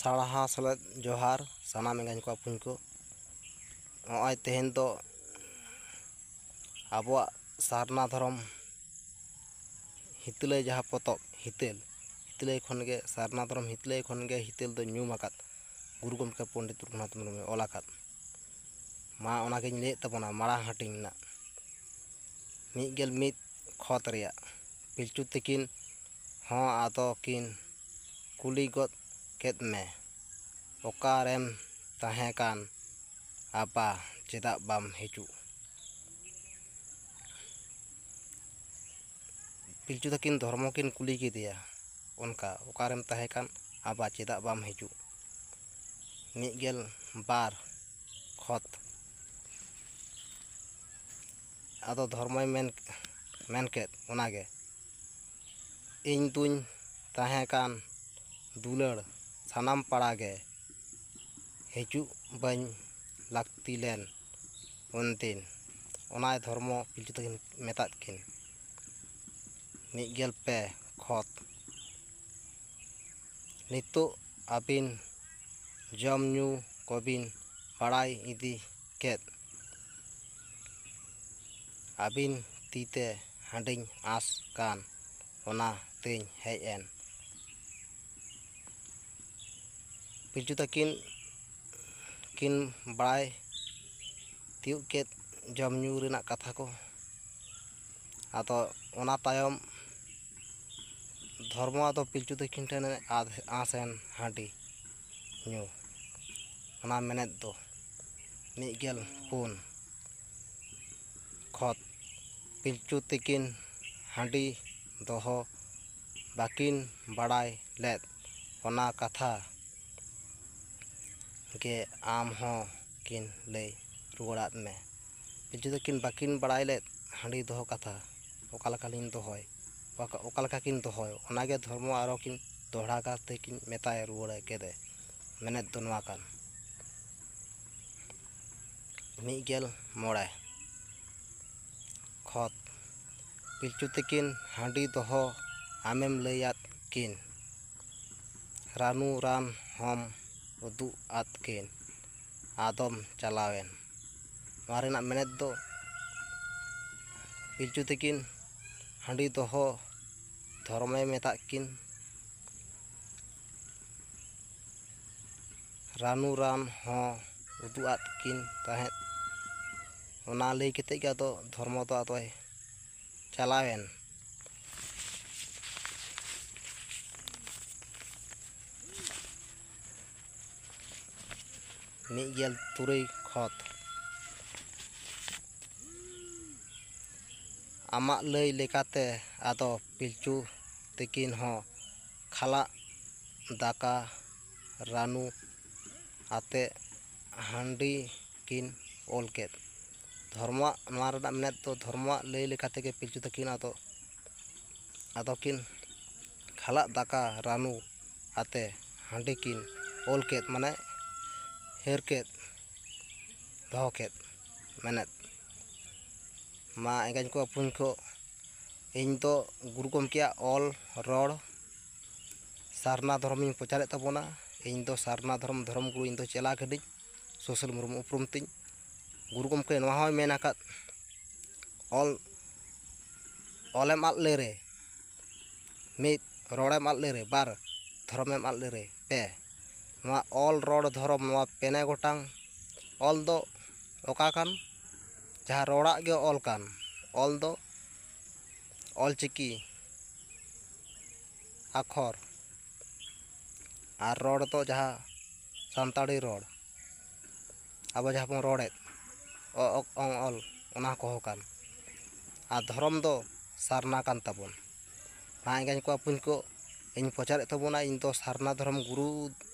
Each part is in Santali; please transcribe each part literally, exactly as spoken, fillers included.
ᱥᱟᱨᱦᱟᱣ ᱥᱮᱞᱮᱫ ᱡᱚᱦᱟᱨ ᱥᱟᱱᱟᱢ ᱮᱸᱜᱟᱧ ᱠᱚ ᱟᱹᱯᱩᱧ ᱠᱚ᱾ ᱱᱚᱜᱼᱚᱭ ᱛᱮᱦᱮᱧ ᱫᱚ ᱟᱵᱚᱣᱟᱜ ᱥᱟᱨᱱᱟ ᱫᱷᱚᱨᱚᱢ ᱦᱤᱛᱟᱹᱞᱟᱹᱭ ᱡᱟᱦᱟᱸ ᱯᱚᱛᱚᱵ ᱦᱤᱛᱟᱹᱞ, ᱦᱤᱛᱟᱹᱞᱟᱹᱭ ᱠᱷᱚᱱ ᱜᱮ, ᱥᱟᱨᱱᱟ ᱫᱷᱚᱨᱚᱢ ᱦᱤᱛᱟᱹᱞᱟᱹᱭ ᱠᱷᱚᱱ ᱜᱮ ᱦᱤᱛᱟᱹᱞ ᱫᱚ ᱧᱩᱢ ᱟᱠᱟᱫ ᱜᱩᱨᱩ ᱜᱚᱢᱠᱮ ᱯᱚᱱᱰᱤᱛ ᱨᱚᱜᱷᱩᱱᱟᱛᱷ ᱢᱩᱨᱢᱩᱭ ᱚᱞ ᱟᱠᱟᱫ᱾ ᱢᱟ ᱚᱱᱟᱜᱤᱧ ᱞᱟᱹᱭᱮᱫ ᱛᱟᱵᱚᱱᱟ ᱢᱟᱲᱟᱝ ᱦᱟᱹᱴᱤᱧ ᱨᱮᱱᱟᱜ ᱢᱤᱫ ᱜᱮᱞ ᱢᱤᱫ ᱠᱷᱚᱛ ᱨᱮᱭᱟᱜ᱾ ᱯᱤᱞᱪᱩ ᱛᱤᱠᱤᱱ ᱦᱚᱸ ᱟᱫᱚ ᱠᱤᱱ ᱠᱩᱞᱤ ᱜᱚᱫ ᱠᱮᱫ ᱢᱮ, "ᱚᱠᱟᱨᱮᱢ ᱛᱟᱦᱮᱸ ᱠᱟᱱ ᱟᱯᱟ, ᱪᱮᱫᱟᱜ ᱵᱟᱢ ᱦᱤᱡᱩᱜ?" ᱯᱤᱞᱪᱩ ᱛᱟᱹᱠᱤᱱ ᱫᱷᱚᱨᱢᱚ ᱠᱤᱱ ᱠᱩᱞᱤ ᱠᱮᱫᱮᱭᱟ ᱚᱱᱠᱟ, "ᱚᱠᱟᱨᱮᱢ ᱛᱟᱦᱮᱸ ᱠᱟᱱ ᱟᱯᱟ, ᱪᱮᱫᱟᱜ ᱵᱟᱢ ᱦᱤᱡᱩᱜ?" ᱢᱤᱫ ᱜᱮᱞ ᱵᱟᱨ ᱠᱷᱚᱛ᱾ ᱟᱫᱚ ᱫᱷᱚᱨᱢᱚᱭ ᱢᱮᱱ, ᱢᱮᱱ ᱠᱮᱫ ᱚᱱᱟᱜᱮ, "ᱤᱧ ᱫᱩᱧ ᱛᱟᱦᱮᱸ ᱠᱟᱱ ᱫᱩᱞᱟᱹᱲ ᱥᱟᱱᱟᱢ ᱯᱟᱲᱟ ᱜᱮ, ᱦᱤᱡᱩᱜ ᱵᱟᱹᱧ ᱞᱟᱹᱠᱛᱤ ᱞᱮᱱ ᱩᱱᱫᱤᱱ", ᱚᱱᱟᱭ ᱫᱷᱚᱨᱢᱚ ᱯᱤᱞᱪᱩ ᱛᱟᱹᱠᱤᱱ ᱢᱮᱛᱟᱫ ᱠᱤᱱ᱾ ᱢᱤᱫ ᱜᱮᱞ ᱯᱮ ᱠᱷᱚᱛ᱾ ᱱᱤᱛᱚᱜ ᱟᱹᱵᱤᱱ ᱡᱚᱢ ᱧᱩ ᱠᱚᱵᱤᱱ ᱵᱟᱲᱟᱭ ᱤᱫᱤ ᱠᱮᱫ, ᱟᱹᱵᱤᱱ ᱛᱤᱛᱮ ᱦᱟᱺᱰᱤᱧ ᱟᱸᱥ ᱠᱟᱱ, ᱚᱱᱟ ᱛᱮᱧ ᱦᱮᱡ ᱮᱱ᱾ ᱯᱤᱞᱪᱩ ᱛᱟᱹᱠᱤᱱ ᱠᱤᱱ ᱵᱟᱲᱟᱭ ᱛᱤᱭᱳᱜ ᱠᱮᱫ ᱡᱚᱢ ᱧᱩ ᱨᱮᱱᱟᱜ ᱠᱟᱛᱷᱟ ᱠᱚ᱾ ᱟᱫᱚ ᱚᱱᱟ ᱛᱟᱭᱚᱢ ᱫᱷᱚᱨᱢᱚ ᱟᱫᱚ ᱯᱤᱞᱪᱩ ᱛᱟᱹᱠᱤᱱ ᱴᱷᱮᱱᱮ ᱟᱫ-, ᱟᱸᱥ ᱮᱱ ᱦᱟᱺᱰᱤ ᱧᱩ᱾ ᱚᱱᱟ ᱢᱮᱱᱮᱫ ᱫᱚ ᱢᱤᱫ ᱜᱮᱞ ᱯᱩᱱ ᱠᱷᱚᱛ᱾ ᱯᱤᱞᱪᱩ ᱛᱤᱠᱤᱱ ᱦᱟᱺᱰᱤ ᱫᱚᱦᱚ ᱵᱟᱹᱠᱤᱱ ᱵᱟᱲᱟᱭ ᱞᱮᱫ, ᱚᱱᱟ ᱠᱟᱛᱷᱟ ᱜᱮ ᱟᱢ ᱦᱚᱸ ᱠᱤᱱ ᱞᱟᱹᱭ ᱨᱩᱣᱟᱹᱲᱟᱫ ᱢᱮ᱾ ᱯᱤᱞᱪᱩ ᱛᱟᱹᱠᱤᱱ ᱵᱟᱹᱠᱤᱱ ᱵᱟᱲᱟᱭ ᱞᱮᱫ ᱦᱟᱺᱰᱤ ᱫᱚᱦᱚ ᱠᱟᱛᱷᱟ, ᱚᱠᱟ ᱞᱮᱠᱟᱞᱤᱧ ᱫᱚᱦᱚᱭ, ᱚᱠᱟ, ᱚᱠᱟ ᱞᱮᱠᱟ ᱠᱤᱱ ᱫᱚᱦᱚᱭ, ᱚᱱᱟᱜᱮ ᱫᱷᱚᱨᱢᱚ ᱟᱨᱚ ᱠᱤᱱ ᱫᱚᱦᱲᱟ ᱠᱟᱨᱛᱮ ᱠᱤᱱ ᱢᱮᱛᱟᱭ ᱨᱩᱣᱟᱹᱲ ᱠᱮᱫᱮ᱾ ᱢᱮᱱᱮᱫ ᱫᱚ ᱱᱚᱣᱟ ᱠᱟᱱ᱾ ᱢᱤᱫ ᱜᱮᱞ ᱢᱚᱬᱮ ᱠᱷᱚᱛ᱾ ᱯᱤᱞᱪᱩ ᱛᱤᱠᱤᱱ ᱦᱟᱺᱰᱤ ᱫᱚᱦᱚ ᱟᱢᱮᱢ ᱞᱟᱹᱭᱟᱫ ᱠᱤᱱ, ᱨᱟᱹᱱᱩ ᱨᱟᱱ ᱦᱚᱸᱢ ᱩᱫᱩᱜ ᱟᱫ ᱠᱤᱱ, ᱟᱫᱚᱢ ᱪᱟᱞᱟᱣᱮᱱ᱾ ᱱᱚᱣᱟ ᱨᱮᱱᱟᱜ ᱢᱮᱱᱮᱛ ᱫᱚ, ᱯᱤᱞᱪᱩ ᱛᱟᱹᱠᱤᱱ ᱦᱟᱺᱰᱤ ᱫᱚᱦᱚ ᱫᱷᱚᱨᱚᱢᱮ ᱢᱮᱛᱟᱜ ᱠᱤᱱ, ᱨᱟᱹᱱᱩ ᱨᱟᱱ ᱦᱚᱸ ᱩᱫᱩᱜ ᱟᱫ ᱠᱤᱱ ᱛᱟᱦᱮᱸᱫ᱾ ᱚᱱᱟ ᱞᱟᱹᱭ ᱠᱟᱛᱮᱫ ᱜᱮ ᱟᱫᱚ ᱫᱷᱚᱨᱢᱚ ᱫᱚ ᱟᱫᱚᱭ ᱪᱟᱞᱟᱣᱮᱱ᱾ ᱢᱤᱫ ᱜᱮᱞ ᱛᱩᱨᱩᱭ ᱠᱷᱚᱛ᱾ ᱟᱢᱟᱜ ᱞᱟᱹᱭ ᱞᱮᱠᱟᱛᱮ ᱟᱫᱚ ᱯᱤᱞᱪᱩ ᱛᱤᱠᱤᱱ ᱦᱚᱸ ᱠᱷᱟᱞᱟᱜ ᱫᱟᱠᱟ ᱨᱟᱹᱱᱩ ᱟᱛᱮ ᱦᱟᱺᱰᱤ ᱠᱤᱱ ᱚᱞ ᱠᱮᱫ᱾ ᱫᱷᱚᱨᱢᱚᱣᱟᱜ, ᱱᱚᱣᱟ ᱨᱮᱱᱟᱜ ᱢᱮᱱᱮᱫ ᱫᱚ, ᱫᱷᱚᱨᱢᱚᱣᱟᱜ ᱞᱟᱹᱭ ᱞᱮᱠᱟ ᱛᱮᱜᱮ ᱯᱤᱞᱪᱩ ᱛᱟᱹᱠᱤᱱ ᱟᱫᱚ, ᱟᱫᱚ ᱠᱤᱱ ᱠᱷᱟᱞᱟᱜ ᱫᱟᱠᱟ ᱨᱟᱹᱱᱩ ᱟᱛᱮ ᱦᱟᱺᱰᱤ ᱠᱤᱱ ᱚᱞ ᱠᱮᱫ, ᱢᱟᱱᱮ ᱦᱟᱹᱨ ᱠᱮᱫ, ᱫᱚᱦᱚ ᱠᱮᱫ᱾ ᱢᱮᱱᱮᱫ, ᱢᱟ ᱮᱸᱜᱟᱧ ᱠᱚ ᱟᱹᱯᱩᱧ ᱠᱚ, ᱤᱧ ᱫᱚ ᱜᱩᱨᱩ ᱜᱚᱢᱠᱮᱭᱟᱜ ᱚᱞ ᱨᱚᱲ ᱥᱟᱨᱱᱟ ᱫᱷᱚᱨᱚᱢᱤᱧ ᱯᱨᱚᱪᱟᱨᱮᱫ ᱛᱟᱵᱚᱱᱟ᱾ ᱤᱧ ᱫᱚ ᱥᱟᱨᱱᱟ ᱫᱷᱚᱨᱚᱢ, ᱫᱷᱚᱨᱚᱢ ᱜᱩᱨᱩ ᱤᱧ ᱫᱚ ᱪᱮᱞᱟ ᱠᱟᱹᱱᱟᱹᱧ, ᱥᱩᱥᱤᱞ ᱢᱩᱨᱢᱩ ᱩᱯᱨᱩᱢ ᱛᱤᱧ᱾ ᱜᱩᱨᱩ ᱜᱚᱢᱠᱮ ᱱᱚᱣᱟ ᱦᱚᱸᱭ ᱢᱮᱱ ᱟᱠᱟᱫ, ᱚᱞ, ᱚᱞᱮᱢ ᱟᱫ ᱞᱮᱨᱮ ᱢᱤᱫ, ᱨᱚᱲᱮᱢ ᱟᱫ ᱞᱮᱨᱮ ᱵᱟᱨ, ᱫᱷᱚᱨᱚᱢᱮᱢ ᱟᱫ ᱞᱮᱨᱮ ᱯᱮ᱾ ᱱᱚᱣᱟ ᱚᱞ, ᱨᱚᱲ, ᱫᱷᱚᱨᱚᱢ, ᱱᱚᱣᱟ ᱯᱮᱱᱮ ᱜᱚᱴᱟᱝ ᱚᱞ ᱫᱚ ᱚᱠᱟ ᱠᱟᱱ? ᱡᱟᱦᱟᱸ ᱨᱚᱲᱟᱜ ᱜᱮ ᱚᱞ ᱠᱟᱱ, ᱚᱞ ᱫᱚ ᱚᱞ ᱪᱤᱠᱤ ᱟᱠᱷᱚᱨ, ᱟᱨ ᱨᱚᱲ ᱫᱚ ᱡᱟᱦᱟᱸ ᱥᱟᱱᱛᱟᱲᱤ ᱨᱚᱲ, ᱟᱵᱚ ᱡᱟᱦᱟᱸ ᱵᱚᱱ ᱨᱚᱲᱮᱫ, ᱚ, ᱚᱠ, ᱚᱝ, ᱚᱞ, ᱚᱱᱟ ᱠᱚᱦᱚᱸ ᱠᱟᱱ᱾ ᱟᱨ ᱫᱷᱚᱨᱚᱢ ᱫᱚ ᱥᱟᱨᱱᱟ ᱠᱟᱱ ᱛᱟᱵᱚᱱ᱾ ᱢᱟ ᱮᱸᱜᱟᱧ ᱠᱚ ᱟᱹᱯᱩᱧ ᱠᱚ, ᱤᱧ ᱯᱨᱚᱪᱟᱨᱮᱫ ᱛᱟᱵᱚᱱᱟ, ᱤᱧ ᱫᱚ ᱥᱟᱨᱱᱟ ᱫᱷᱚᱨᱚᱢ ᱜᱩᱨᱩ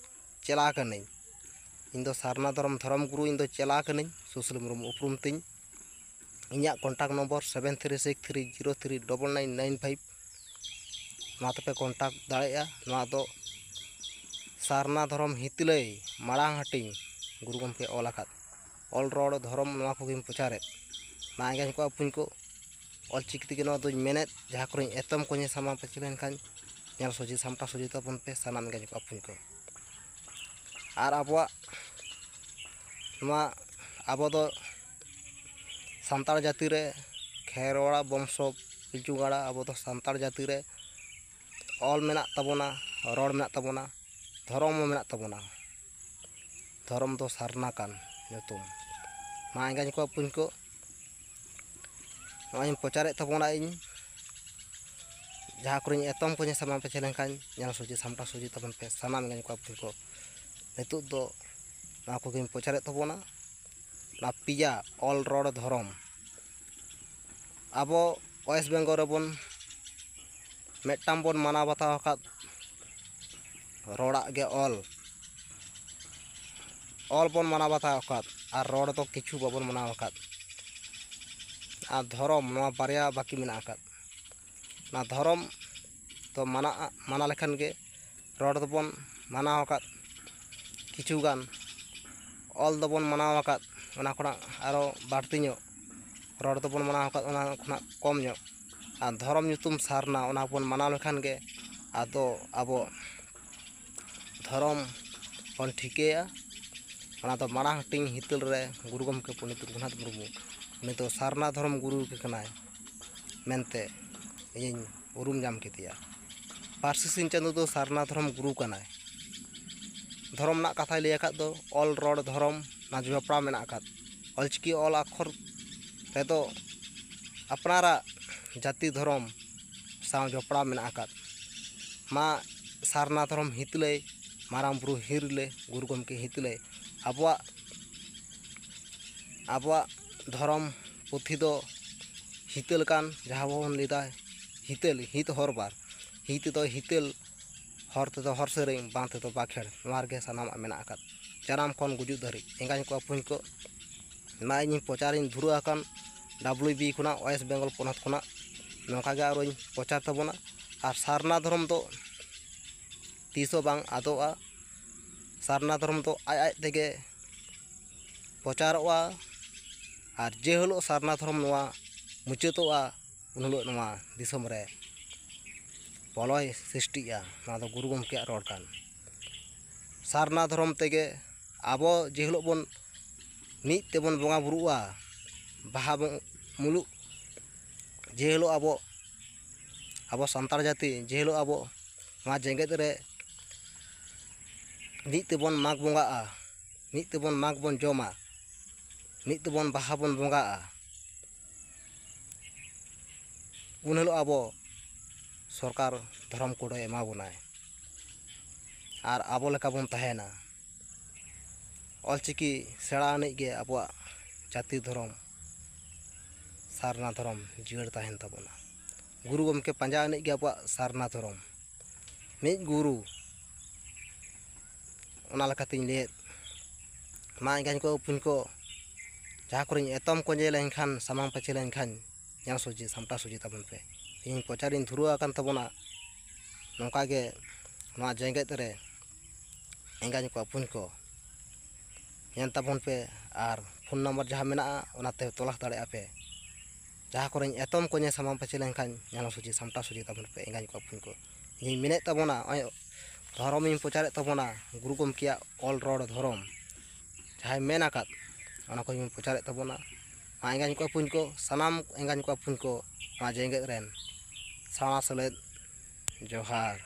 ᱪᱮᱞᱟ ᱠᱟᱹᱱᱟᱹᱧ᱾ ᱤᱧ ᱫᱚ ᱥᱟᱨᱱᱟ ᱫᱷᱚᱨᱚᱢ, ᱫᱷᱚᱨᱚᱢ ᱜᱩᱨᱩ ᱤᱧ ᱫᱚ ᱪᱮᱞᱟ ᱠᱟᱹᱱᱟᱹᱧ, ᱥᱩᱥᱤᱞ ᱢᱩᱨᱢᱩ ᱩᱯᱨᱩᱢ ᱛᱤᱧ᱾ ᱤᱧᱟᱹᱜ contact number seven three six three zero three double nine nine five᱾ ᱱᱚᱣᱟ ᱛᱮᱯᱮ contact ᱫᱟᱲᱮᱭᱟᱜᱼᱟ᱾ ᱱᱚᱣᱟ ᱫᱚ ᱥᱟᱨᱱᱟ ᱫᱷᱚᱨᱚᱢ ᱦᱤᱛᱞᱟᱹᱭ ᱢᱟᱲᱟᱝ ᱦᱟᱹᱴᱤᱧ ᱜᱩᱨᱩ ᱜᱚᱢᱠᱮ ᱚᱞ ᱟᱠᱟᱫ ᱚᱞ ᱨᱚᱲ ᱫᱷᱚᱨᱚᱢ, ᱱᱚᱣᱟ ᱠᱚᱜᱮᱧ ᱯᱨᱚᱪᱟᱨᱮᱫ᱾ ᱢᱟ ᱮᱸᱜᱟᱧ ᱠᱚ ᱟᱹᱯᱩᱧ ᱠᱚ, ᱚᱞ ᱪᱤᱠᱤ ᱛᱮᱜᱮ ᱱᱚᱣᱟ ᱫᱚᱧ ᱢᱮᱱᱮᱫ, ᱡᱟᱦᱟᱸ ᱠᱚᱨᱮᱧ ᱮᱛᱚᱢ ᱠᱚᱧᱮ ᱥᱟᱢᱟᱝ ᱯᱟᱹᱪᱷᱤ ᱞᱮᱱᱠᱷᱟᱱ ᱧᱮᱞ ᱥᱚᱡᱷᱮ ᱥᱟᱢᱴᱟᱣ ᱥᱚᱡᱷᱮ ᱛᱟᱵᱚᱱ ᱯᱮ ᱥᱟᱱᱟᱢ ᱮᱸᱜᱟᱧ ᱠᱚ ᱟᱹᱯᱩᱧ ᱠᱚ᱾ ᱟᱨ ᱟᱵᱚᱣᱟᱜ ᱱᱚᱣᱟ, ᱟᱵᱚ ᱫᱚ ᱥᱟᱱᱛᱟᱲ ᱡᱟᱹᱛᱤ ᱨᱮ ᱠᱷᱮᱨᱣᱟᱲ ᱵᱚᱝᱥᱚ ᱯᱤᱞᱪᱩ ᱜᱟᱲᱟ, ᱟᱵᱚ ᱫᱚ ᱥᱟᱱᱛᱟᱲ ᱡᱟᱹᱛᱤ ᱨᱮ ᱚᱞ ᱢᱮᱱᱟᱜ ᱛᱟᱵᱚᱱᱟ, ᱨᱚᱲ ᱢᱮᱱᱟᱜ ᱛᱟᱵᱚᱱᱟ, ᱫᱷᱚᱨᱚᱢ ᱦᱚᱸ ᱢᱮᱱᱟᱜ ᱛᱟᱵᱚᱱᱟ᱾ ᱫᱷᱚᱨᱚᱢ ᱫᱚ ᱥᱟᱨᱱᱟ ᱠᱟᱱ ᱧᱩᱛᱩᱢ᱾ ᱢᱟ ᱮᱸᱜᱟᱧ ᱠᱚ ᱟᱹᱯᱩᱧ ᱠᱚ, ᱱᱚᱜᱼᱚᱭ ᱤᱧ ᱯᱨᱚᱪᱟᱨᱮᱫ ᱛᱟᱵᱚᱱᱟ ᱤᱧ, ᱡᱟᱦᱟᱸ ᱠᱚᱨᱮᱧ ᱮᱛᱚᱢ ᱠᱚᱧ ᱥᱟᱢᱟᱝ ᱯᱟᱪᱷᱮ ᱞᱮᱱᱠᱷᱟᱱ ᱧᱮᱞ ᱥᱚᱡᱷᱮ ᱥᱟᱢᱴᱟᱣ ᱥᱚᱡᱷᱮ ᱛᱟᱵᱚᱱ ᱯᱮ ᱥᱟᱱᱟᱢ ᱮᱸᱜᱟᱧ ᱠᱚ ᱟᱹᱯᱩᱧ ᱠᱚ᱾ ᱱᱤᱛᱚᱜ ᱫᱚ ᱱᱚᱣᱟ ᱠᱚᱜᱮᱧ ᱯᱨᱚᱪᱟᱨᱮᱫ ᱛᱟᱵᱚᱱᱟ᱾ ᱚᱱᱟ ᱯᱮᱭᱟ ᱚᱞ ᱨᱚᱲ ᱫᱷᱚᱨᱚᱢ, ᱟᱵᱚ ᱳᱭᱮᱥᱴ ᱵᱮᱝᱜᱚᱞ ᱨᱮᱵᱚᱱ ᱢᱤᱫᱴᱟᱝ ᱵᱚᱱ ᱢᱟᱱᱟᱣ ᱵᱟᱛᱟᱣ ᱟᱠᱟᱫ ᱨᱚᱲᱟᱜ ᱜᱮ ᱚᱞ, ᱚᱞ ᱵᱚᱱ ᱢᱟᱱᱟᱣ ᱵᱟᱛᱟᱣ ᱟᱠᱟᱫ ᱟᱨ ᱨᱚᱲ ᱫᱚ ᱠᱤᱪᱷᱩ ᱵᱟᱵᱚᱱ ᱢᱟᱱᱟᱣ ᱟᱠᱟᱫ᱾ ᱟᱨ ᱫᱷᱚᱨᱚᱢ, ᱱᱚᱣᱟ ᱵᱟᱨᱭᱟ ᱵᱟᱹᱠᱤ ᱢᱮᱱᱟᱜ ᱟᱠᱟᱫ᱾ ᱚᱱᱟ ᱫᱷᱚᱨᱚᱢ ᱫᱚ ᱢᱟᱱᱟ, ᱢᱟᱱᱟ ᱞᱮᱠᱷᱟᱱ ᱜᱮ ᱨᱚᱲ ᱫᱚᱵᱚᱱ ᱢᱟᱱᱟᱣ ᱟᱠᱟᱫ ᱠᱤᱪᱷᱩ ᱜᱟᱱ, ᱚᱞ ᱫᱚᱵᱚᱱ ᱢᱟᱱᱟᱣ ᱟᱠᱟᱫ ᱚᱱᱟ ᱠᱷᱚᱱᱟᱜ ᱟᱨᱚ ᱵᱟᱹᱲᱛᱤ ᱧᱚᱜ, ᱨᱚᱲ ᱫᱚᱵᱚᱱ ᱢᱟᱱᱟᱣ ᱟᱠᱟᱫ ᱚᱱᱟ ᱠᱷᱚᱱᱟᱜ ᱠᱚᱢ ᱧᱚᱜ᱾ ᱟᱨ ᱫᱷᱚᱨᱚᱢ ᱧᱩᱛᱩᱢ ᱥᱟᱨᱱᱟ, ᱚᱱᱟ ᱵᱚᱱ ᱢᱟᱱᱟᱣ ᱞᱮᱠᱷᱟᱱ ᱜᱮ ᱟᱫᱚ ᱟᱵᱚ ᱫᱷᱚᱨᱚᱢ ᱵᱚᱱ ᱴᱷᱤᱠᱟᱹᱭᱟ᱾ ᱚᱱᱟ ᱫᱚ ᱢᱟᱲᱟᱝ ᱦᱟᱹᱴᱤᱧ ᱦᱤᱛᱟᱹᱞ ᱨᱮ ᱜᱩᱨᱩ ᱜᱚᱢᱠᱮ ᱯᱚᱱᱰᱤᱛ ᱨᱚᱜᱷᱩᱱᱟᱛᱷ ᱢᱩᱨᱢᱩ, ᱩᱱᱤ ᱫᱚ ᱥᱟᱨᱱᱟ ᱫᱷᱚᱨᱚᱢ ᱜᱩᱨᱩ ᱜᱮ ᱠᱟᱱᱟᱭ ᱢᱮᱱᱛᱮ ᱤᱧᱤᱧ ᱩᱨᱩᱢ ᱧᱟᱢ ᱠᱮᱫᱮᱭᱟ᱾ ᱯᱟᱹᱨᱥᱤ ᱥᱤᱧ ᱪᱟᱸᱫᱳ ᱫᱚ ᱥᱟᱨᱱᱟ ᱫᱷᱚᱨᱚᱢ ᱜᱩᱨᱩ ᱠᱟᱱᱟᱭ᱾ ᱫᱷᱚᱨᱚᱢ ᱨᱮᱱᱟᱜ ᱠᱟᱛᱷᱟᱭ ᱞᱟᱹᱭ ᱟᱠᱟᱫ ᱫᱚ ᱚᱞ ᱨᱚᱲ ᱫᱷᱚᱨᱚᱢ ᱚᱱᱟ ᱡᱚᱯᱲᱟᱣ ᱢᱮᱱᱟᱜ ᱟᱠᱟᱫ᱾ ᱚᱞᱪᱤᱠᱤ ᱚᱞ ᱟᱠᱷᱚᱨ ᱨᱮᱫᱚ ᱟᱯᱱᱟᱨᱟᱜ ᱡᱟᱹᱛᱤ ᱫᱷᱚᱨᱚᱢ ᱥᱟᱶ ᱡᱚᱯᱲᱟᱣ ᱢᱮᱱᱟᱜ ᱟᱠᱟᱫ᱾ ᱢᱟ ᱥᱟᱨᱱᱟ ᱫᱷᱚᱨᱚᱢ ᱦᱤᱛᱞᱟᱹᱭ, ᱢᱟᱨᱟᱝ ᱵᱩᱨᱩ ᱦᱤᱨᱞᱟᱹᱭ, ᱜᱩᱨᱩ ᱜᱚᱢᱠᱮ ᱦᱤᱛᱞᱟᱹᱭ᱾ ᱟᱵᱚᱣᱟᱜ, ᱟᱵᱚᱣᱟᱜ ᱫᱷᱚᱨᱚᱢ ᱯᱩᱛᱷᱤ ᱫᱚ ᱦᱤᱛᱟᱹᱞ ᱠᱟᱱ, ᱡᱟᱦᱟᱸ ᱵᱚᱱ ᱞᱟᱹᱭᱫᱟ ᱦᱤᱛᱟᱹᱞ, ᱦᱤᱛ ᱦᱚᱨ ᱵᱟᱨ᱾ ᱦᱤᱛ ᱫᱚ ᱦᱤᱛᱟᱹᱞ, ᱦᱚᱨ ᱛᱮᱫᱚ ᱦᱚᱨ ᱥᱮᱨᱮᱧ, ᱵᱟᱝ ᱛᱮᱫᱚ ᱵᱟᱠᱷᱮᱲ, ᱱᱚᱣᱟ ᱨᱮᱜᱮ ᱥᱟᱱᱟᱢᱟᱜ ᱢᱮᱱᱟᱜ ᱟᱠᱟᱫ᱾ ᱡᱟᱱᱟᱢ ᱠᱷᱚᱱ ᱜᱩᱡᱩᱜ ᱫᱷᱟᱹᱨᱤᱡ ᱮᱸᱜᱟᱧ ᱠᱚ ᱟᱹᱯᱩᱧ ᱠᱚ, ᱱᱚᱣᱟ ᱤᱧ ᱯᱨᱚᱪᱟᱨᱤᱧ ᱫᱷᱩᱨᱟᱹᱣ ᱟᱠᱟᱱ ᱰᱟᱵᱞᱤᱭᱩ ᱵᱤ ᱠᱷᱚᱱᱟᱜ, ᱳᱭᱮᱥᱴ ᱵᱮᱝᱜᱚᱞ ᱯᱚᱱᱚᱛ ᱠᱷᱚᱱᱟᱜ᱾ ᱱᱚᱝᱠᱟ ᱜᱮ ᱟᱨᱚᱧ ᱯᱨᱚᱪᱟᱨ ᱛᱟᱵᱚᱱᱟ᱾ ᱟᱨ ᱥᱟᱨᱱᱟ ᱫᱷᱚᱨᱚᱢ ᱫᱚ ᱛᱤᱥ ᱦᱚᱸ ᱵᱟᱝ ᱟᱫᱚᱜᱼᱟ᱾ ᱥᱟᱨᱱᱟ ᱫᱷᱚᱨᱚᱢ ᱫᱚ ᱟᱡ ᱟᱡ ᱛᱮᱜᱮ ᱯᱨᱚᱪᱟᱨᱚᱜᱼᱟ᱾ ᱟᱨ ᱡᱮ ᱦᱤᱞᱳᱜ ᱥᱟᱨᱱᱟ ᱫᱷᱚᱨᱚᱢ ᱱᱚᱣᱟ ᱢᱩᱪᱟᱹᱫᱚᱜᱼᱟ, ᱩᱱ ᱦᱤᱞᱳᱜ ᱱᱚᱣᱟ ᱫᱤᱥᱚᱢ ᱨᱮ ᱯᱨᱚᱞᱚᱭ ᱥᱨᱤᱥᱴᱤᱜᱼᱟ᱾ ᱱᱚᱣᱟ ᱫᱚ ᱜᱩᱨᱩ ᱜᱚᱢᱠᱮᱭᱟᱜ ᱨᱚᱲ ᱠᱟᱱ᱾ ᱥᱟᱨᱱᱟ ᱫᱷᱚᱨᱚᱢ ᱛᱮᱜᱮ ᱟᱵᱚ ᱡᱮ ᱦᱤᱞᱳᱜ ᱵᱚᱱ ᱢᱤᱫ ᱛᱮᱵᱚᱱ ᱵᱚᱸᱜᱟ ᱵᱩᱨᱩᱜᱼᱟ, ᱵᱟᱦᱟ ᱵᱚᱱ ᱢᱩᱞᱩᱜ, ᱡᱮ ᱦᱤᱞᱳᱜ ᱟᱵᱚ, ᱟᱵᱚ ᱥᱟᱱᱛᱟᱲ ᱡᱟᱹᱛᱤ ᱡᱮ ᱦᱤᱞᱳᱜ ᱟᱵᱚ ᱱᱚᱣᱟ ᱡᱮᱜᱮᱛ ᱨᱮ ᱢᱤᱫ ᱛᱮᱵᱚᱱ ᱢᱟᱜᱽ ᱵᱚᱸᱜᱟᱜᱼᱟ, ᱢᱤᱫ ᱛᱮᱵᱚᱱ ᱢᱟᱜᱽ ᱵᱚᱱ ᱡᱚᱢᱟ, ᱢᱤᱫ ᱛᱮᱵᱚᱱ ᱵᱟᱦᱟ ᱵᱚᱱ ᱵᱚᱸᱜᱟᱜᱼᱟ, ᱩᱱ ᱦᱤᱞᱳᱜ ᱟᱵᱚ ᱥᱚᱨᱠᱟᱨ ᱫᱷᱚᱨᱚᱢ ᱠᱳᱰᱮ ᱮᱢᱟ ᱵᱚᱱᱟᱭ ᱟᱨ ᱟᱵᱚ ᱞᱮᱠᱟ ᱵᱚᱱ ᱛᱟᱦᱮᱱᱟ᱾ ᱚᱞᱪᱤᱠᱤ ᱥᱮᱬᱟ ᱟᱹᱱᱤᱡ ᱜᱮ ᱟᱵᱚᱣᱟᱜ ᱡᱟᱹᱛᱤ ᱫᱷᱚᱨᱚᱢ ᱥᱟᱨᱱᱟ ᱫᱷᱚᱨᱚᱢ ᱡᱤᱭᱟᱹᱲ ᱛᱟᱦᱮᱱ ᱛᱟᱵᱚᱱᱟ᱾ ᱜᱩᱨᱩ ᱜᱚᱢᱠᱮ ᱯᱟᱸᱡᱟ ᱟᱹᱱᱤᱡ ᱜᱮ ᱟᱵᱚᱣᱟᱜ ᱥᱟᱨᱱᱟ ᱫᱷᱚᱨᱚᱢ᱾ ᱢᱤᱫ ᱜᱩᱨᱩ, ᱚᱱᱟ ᱞᱮᱠᱟᱛᱤᱧ ᱞᱟᱹᱭᱮᱫ, ᱢᱟ ᱮᱸᱜᱟᱧ ᱠᱚ ᱟᱹᱯᱩᱧ ᱠᱚ, ᱡᱟᱦᱟᱸ ᱠᱚᱨᱮᱧ ᱮᱛᱚᱢ ᱠᱚᱧᱮ ᱞᱮᱱᱠᱷᱟᱱ, ᱥᱟᱢᱟᱝ ᱯᱟᱹᱪᱷᱤ ᱞᱮᱱᱠᱷᱟᱱ, ᱧᱮᱞ ᱥᱚᱡᱷᱮ ᱥᱟᱢᱴᱟᱣ ᱥᱚᱡᱷᱮ ᱛᱟᱵᱚᱱ ᱯᱮ᱾ ᱤᱧ ᱯᱨᱚᱪᱟᱨᱤᱧ ᱫᱷᱩᱨᱟᱹᱣ ᱟᱠᱟᱱ ᱛᱟᱵᱚᱱᱟ᱾ ᱱᱚᱝᱠᱟ ᱜᱮ ᱱᱚᱣᱟ ᱡᱮᱜᱮᱛ ᱨᱮ ᱮᱸᱜᱟᱧ ᱠᱚ ᱟᱹᱯᱩᱧ ᱠᱚ ᱧᱮᱞ ᱛᱟᱵᱚᱱ ᱯᱮ, ᱟᱨ ᱯᱷᱳᱱ ᱱᱟᱢᱵᱟᱨ ᱡᱟᱦᱟᱸ ᱢᱮᱱᱟᱜᱼᱟ, ᱚᱱᱟᱛᱮ ᱛᱚᱞᱟᱥ ᱫᱟᱲᱮᱭᱟᱜᱼᱟ ᱯᱮ᱾ ᱡᱟᱦᱟᱸ ᱠᱚᱨᱮᱧ ᱮᱛᱚᱢ ᱠᱚᱧᱮ ᱥᱟᱢᱟᱝ ᱯᱟᱹᱪᱷᱤ ᱞᱮᱱᱠᱷᱟᱱ, ᱧᱮᱞ ᱥᱚᱡᱷᱮ ᱥᱟᱢᱴᱟᱣ ᱥᱚᱡᱷᱮ ᱛᱟᱵᱚᱱ ᱯᱮ ᱮᱸᱜᱟᱧ ᱠᱚ ᱟᱹᱯᱩᱧ ᱠᱚ᱾ ᱤᱧᱤᱧ ᱢᱮᱱᱮᱫ ᱛᱟᱵᱚᱱᱟ, ᱱᱚᱜᱼᱚᱭ ᱫᱷᱚᱨᱚᱢᱤᱧ ᱯᱨᱚᱪᱟᱨᱮᱫ ᱛᱟᱵᱚᱱᱟ, ᱜᱩᱨᱩ ᱜᱚᱢᱠᱮᱭᱟᱜ ᱚᱞ ᱨᱚᱲ ᱫᱷᱚᱨᱚᱢ ᱡᱟᱦᱟᱸᱭ ᱢᱮᱱ ᱟᱠᱟᱫ, ᱚᱱᱟ ᱠᱚᱧ ᱯᱨᱚᱪᱟᱨᱮᱫ ᱛᱟᱵᱚᱱᱟ᱾ ᱢᱟ ᱮᱸᱜᱟᱧ ᱠᱚ ᱟᱹᱯᱩᱧ ᱠᱚ, ᱥᱟᱱᱟᱢ ᱮᱸᱜᱟᱧ ᱠᱚ ᱟᱹᱯᱩᱧ ᱠᱚ, ᱱᱚᱣᱟ ᱡᱮᱜᱮᱛ ᱨᱮᱱ ᱥᱟᱶᱟ ᱥᱮᱞᱮᱫ, ᱡᱚᱦᱟᱨ᱾